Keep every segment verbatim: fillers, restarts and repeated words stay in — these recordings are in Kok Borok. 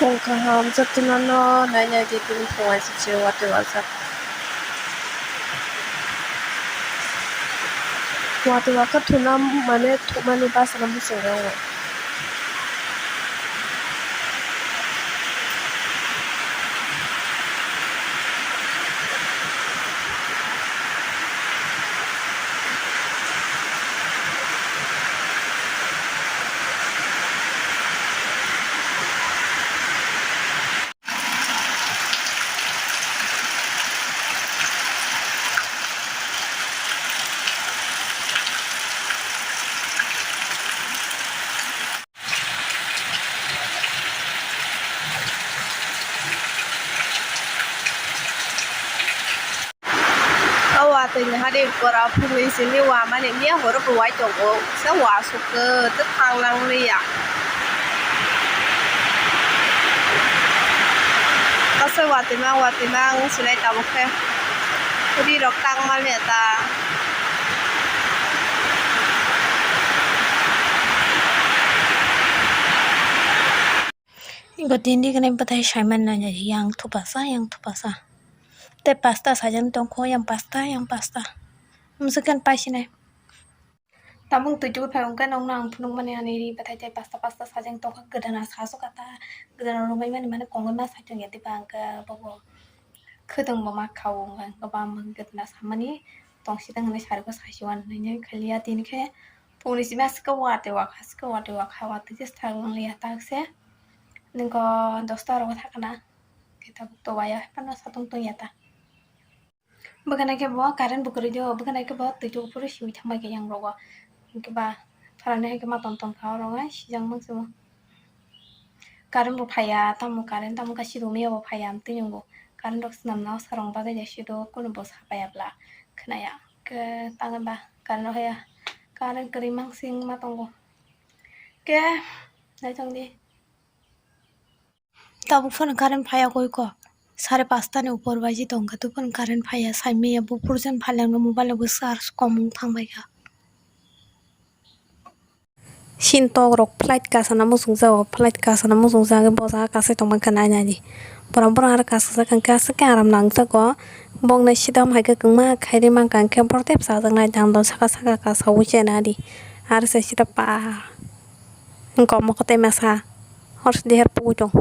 Phung kaham jotono no nai nai di, bini phung waisa se watwi wajak. Watwi waka thuna mane thumani bwsano muchungo. O watwi ni hari bora phungwi sini wamani miya horo bo wai tongo, se wasuk khe thanglanglia. Aswk watwi mang watwi mang sinai tabuk khe ri rok tang manya ta. Bo tini khe bwthai saiman nai yang thupasa yang thupasa. Tei pasta sajak tongkho yang pasta yang pasta. Mwswk khe paisinai. Tabuk twi twi phai hwnkhe nokno ang phunukmani ani ri bwthai tei pasta pasta sajak tongkha, gwdana sasu kata, gwdana rwbaimani mane kongwi ma saichung ya diba hwnkhe bobo khwtwng bo ma kha o hwnkhe bam hwnkhe gwdana samani tongsi tong hinwi sarikhe saichung ani hinwi khailiya tini khe phungni simi aswk watwi wakha aswk watwi wakha watwi khe saichung liya tak se nokho dosta rogo thangkhana khe tabuk to waya phano satung tongya ta. Bwkhanai khe bo current bo kwrwi di o, bwkhanai khe bo twi tubuphuru simi thangbai khe yang rogo. Hwnkhe ba phalani hai khe ma ton ton kha oro wng sijak mang se bo. Current bo phaiya, tamo current tamo kha sido mia bo phaiya, amtwi nwngo. Current rok swnamna o sarong bagwi jai sido, kunu bo sa paiya bla khwnaya. Khe tangwi ba current rok haiya, current kwrwi mang se wngma tongo. Khe naitong di. Tabuk phano current phaiya koi ko. Sare pasta ni upor baji tongkha, tei phano current phaiya, saimanya buphuru jen phalangno mobile bo charge kom wng thangbaikha. Sini tok rok flight kasana muchungjago, flight kasana muchungjagwi boja kasai tongbaikha nai nai di. Borok borok aro kasajak hwnkhe aswk khe aram nangjago. Boknai sidam hai khe kwngma khairwi mankha hwnkhe borok tei bwsajwk nai tangdo saka saka kasaui chena di. Aro se sida pa. Wngkha omo kotai masa hor se deher pugui tong.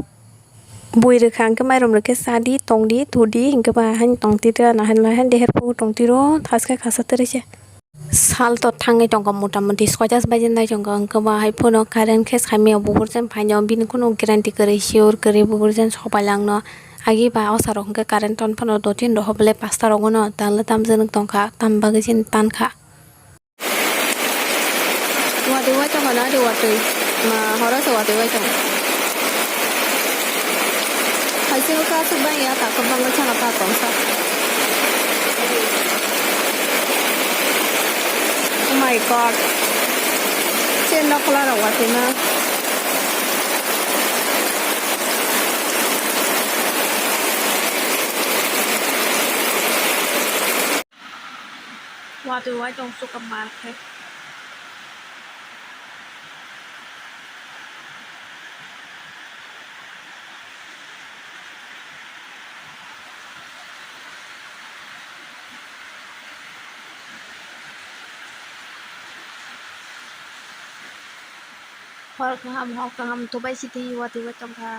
Bui rwkha hwnkhe mairum rwkhe chadi tongdi thudi hwnkhe ba haino tongtida nahai nahai deher pugui tongtiro thaskhe kasa twrwise. Sal to thangwi tongkha mota moti soitas baji nai tongkha hwnkhe ba hai phano current khe saimaya buphuru jen phaino bini kheno guarantee kwrwi sure kwrwi buphuru jen sopailangno agi ba osarok hwnkhe current ton phano dotino rohor belai pasta rogono tangla tamjani tongkha tamo bagwi chini tankha. Watwi wai tongkha na ri watwi. Ma horo se watwi wai tong. Hai se ka su bang ya ta ka bang cha ka ta tong sa. Oh my God. Chen nok la ra watwi na. Watwi wai tong suka mar khe. Hor kaham hor kaham tobai sidi watwi wai tongkha.